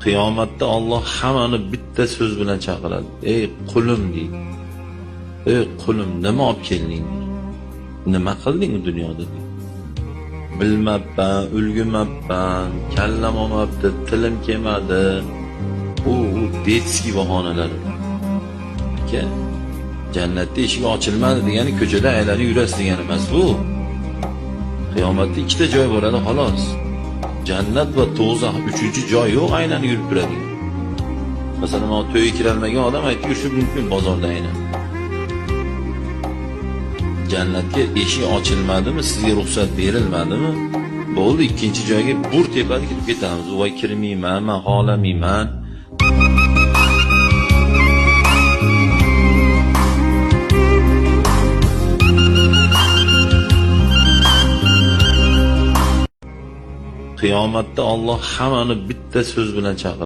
Qiyomatda Alloh hammani bitta so'z bilan chaqiradi. Ey qulim deydi. Ey qulim, nima olib kelding? Nima qilding u dunyoda deydi. Bilmabman, ulgumabman, kallam olmabdi, tilim kelmadi. U детский bahonalar. Aka, jannatda eshigi ochilmadi degani ko'chada aylanib yurasiz degani emas bu. Qiyomatda ikkita joy bo'ladi xolos. Jannat va do'zax, uchinchi joy yo'q aylanib yurib turadigan. Masalan, mana to'yga kirolmagan odam aytib yurishi mumkin bozorda aylanib. Jannatga eshik ochilmadimi, sizga ruxsat berilmadimi? Bo'ldi, ikkinchi joyga bur tepadi kirib ketamiz. Voy kirmayman, men xohlamayman. Qiyomatda Alloh hammani bitta so'z bilan chaqiradi.